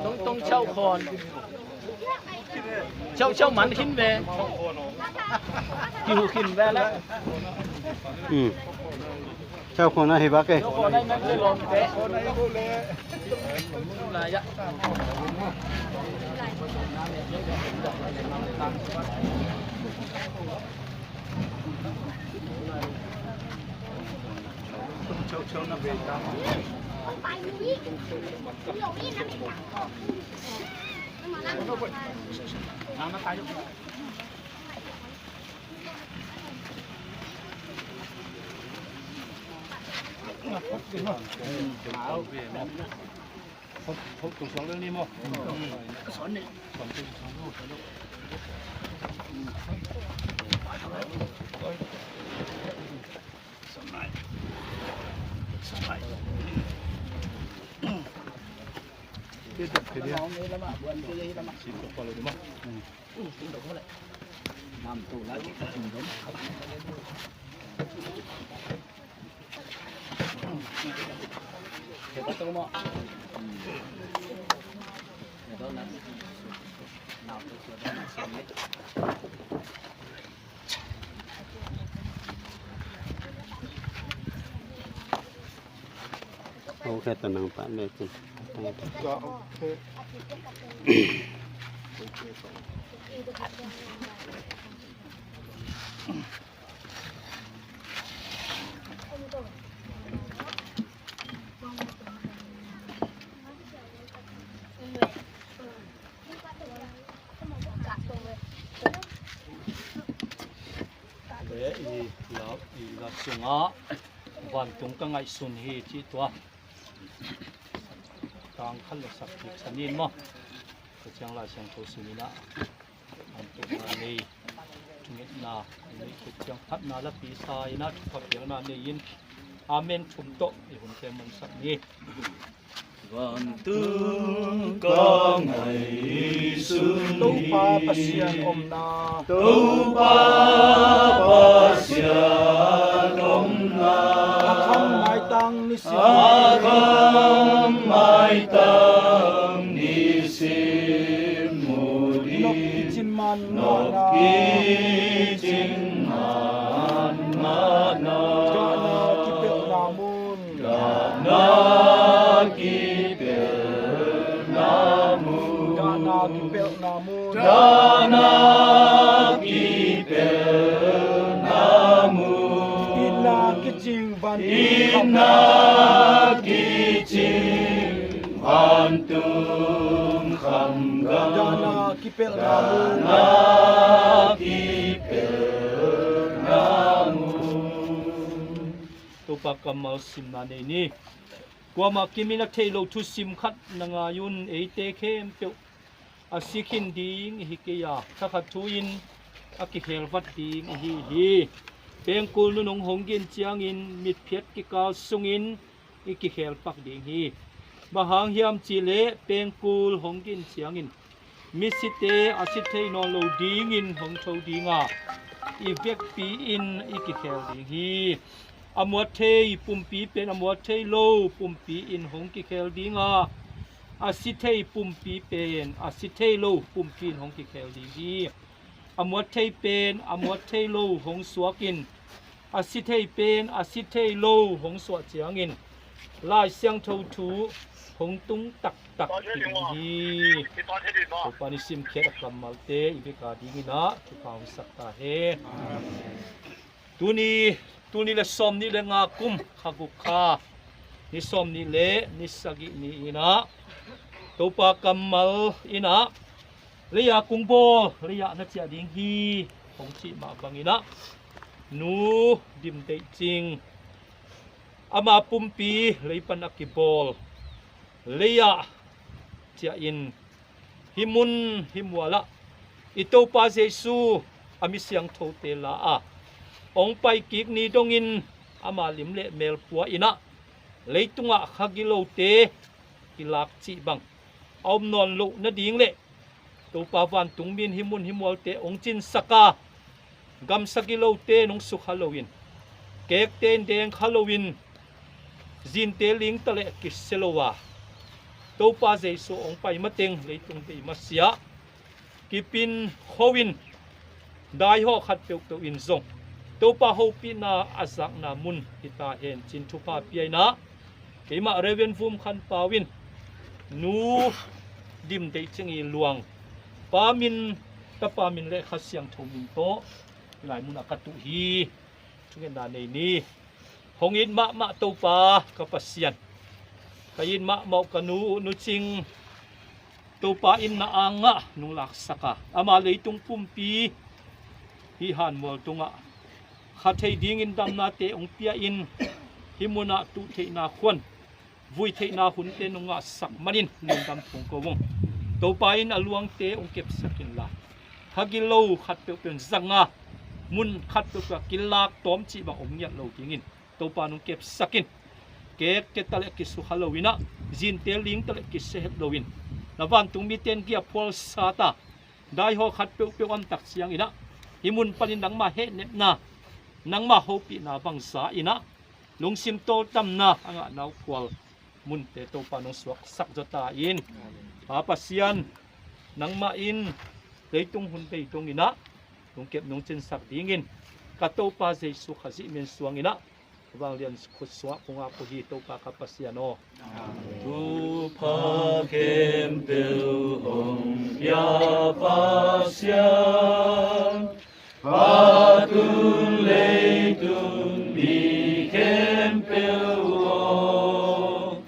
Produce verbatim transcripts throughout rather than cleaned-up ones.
Tongtong chauh khawn. Chauh chauh man khin ve. Kihu khin ve la. Chauh khawn a hi bak e. Chauh khawn a hi bak e. Ok, ta nang pan le cin. Le i la, i la sungah vantung ka ngaihsun hi cih tua. Tang khat le sak kik sa nin maw. Ka ciang Lai Siangtho sininah vantung a nei, thungetna, i neih khit ciang phatna lapi sa inah thupha piakna nei in. Amen thum tawh i hun kem mansak ni. Vantung ka ngaihsun hi. Topa Pasian omna. Topa Pasian omna. A kham maitang nisim. A kham maitang nisim mu ding. Nop kicin man mahna. Nop kicin man mahna. Dahna kipelhna mun. Dahna kipelhna mun. Dahna kipelhna mun. Dahna kipelhna mun. Itna kicing vantung. Itna kicing vantung khamgam. Dahna kipelhna mun. Dahna kipelhna mun. Topa kammal simna nei ni. Kuamah kimin a theih loh thusim khat na ngai un, eite khempeuh a si khin ding ihi kei a, thakhat thu-in a kikhel vat ding ihi hi. Pengkul nunung hong gin ciangin mitphiat kikal sungin i kikhel pak ding hi. Bang hang hiam cihleh pengkul hong gin ciangin misite a si thei nawn lo dingin hong tho ding a, i vekpi-in i kikhel ding hi. A muat thei pumpi pen a muat thei lo pumpi in hong kikhel ding a, a si thei pumpi pen a si thei lo pumpi in hong kikhel ding hi. A muat thei pen a muat thei lo hong suakin a si thei pen a si thei lo hong suah ciangin Lai Siangtho thu hong tung taktak ding hi. Topa ni simkhiat a kammalte i bek a dingin ah thupha hong sak ta hen. Tuni, tuni le sawm nih le nga kum kha guk kha ni sawm nih le ni sagih ni-in ah Topa kammal in ah lei-a kung bawl, lei-ah na ciah ding hi hong cih mah bangin ah Nu Dim Deih Cing ama pumpi lei pan a kibawl, lei-ah ciah in hih mun hih mualah i Topa Jesu a mi siangthote la a hong pai kik ni dongin ama lim le mel pua in ah leitungah kha gilote kilak cih bang a om nawn loh nading le Topa vantungmi in hih mun hih mualte hong cinsak a, gamsa gilote nong sukha loin, kekte in dengkha loin, zinte lingta le kisia lo a, Topa Jesu hong pai mateng leitung bei masiah kipin kho in, daihawh khat peuhpeuh in zong Topa hopihna a zakna mun hi ta hen cin thupha pia in ah, keimah Reverend Vum Khan Pau in Nu Dim Deih Cing i luang pa min, tapa min le Kha Siangtho min tawh hih lai munah ka tuh hi. Thungetna nei ni. Hong it mahmah Topa ka Pasian, ka it mahmah uh ka Nu, Nu Cing, Topa in na angah nong laksak a, ama leitung pumpi hih hanmual tungah kha thei dingin damnate hong pia in, hih munah tuh theihna khuan, vui theihna hunte nong ngahsak manin lungdam thong ko ung. Topa in a luangte hong kepsak inla, kha gilo khat peuhpeuh in zanga, mun khat peuhpeuh a kilak tawm cih bang om ngiat lo dingin Topa nong kepsak in. Kek keta le kisukha lo in ah, zinte lingta le kisia het lo in, na vantungmite in giaphual sat a, daihawh khat peuhpeuh a omtak ciangin ah, hih mun panin nangmah hehnepna, nangmah hopihna bang za in ah, lungsim tawldamna a ngahna uh khual munte Topa nong suaksak zaw ta in. Pa Pasian, nangmah in leitung hun bei dongin ah lungkep nong cinsak dingin ka Topa Jesu Khazih min suangin ah ka vanglian khut sungah kong ap uh hi, Topa ka Pasian aw. Thupha khempeuh hong pia Pasian, phatun leitung mi khempeuh aw,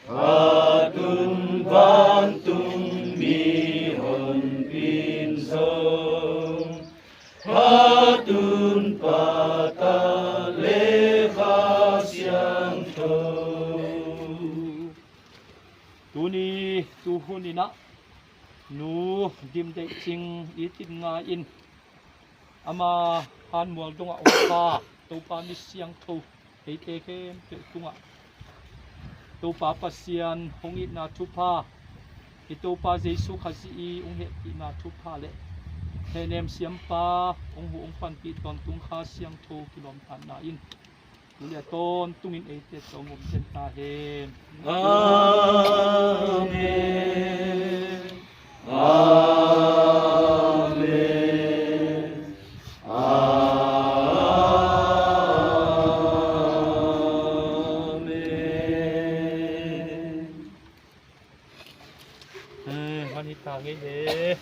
phatun vantung mi honpi in zong, phatun Pa, Ta le Kha Siangtho. Tuni tuhun in ah Nu Dim Deih Cing i titnga in ama hanmual dongah hong kha Topa mi siangtho eite khempeuh tungah Topa Pasian hong itna thupha, i Topa Jesu Khazih i hong hehpihna thupha le hehnem siampa hong huh hong panpih tawntung Kha Siangtho kilawmtatna in tu le tawntungin eite tawh hong om zen ta hen. Amen. Amen. Amen. Eh, man hi ta ngei e.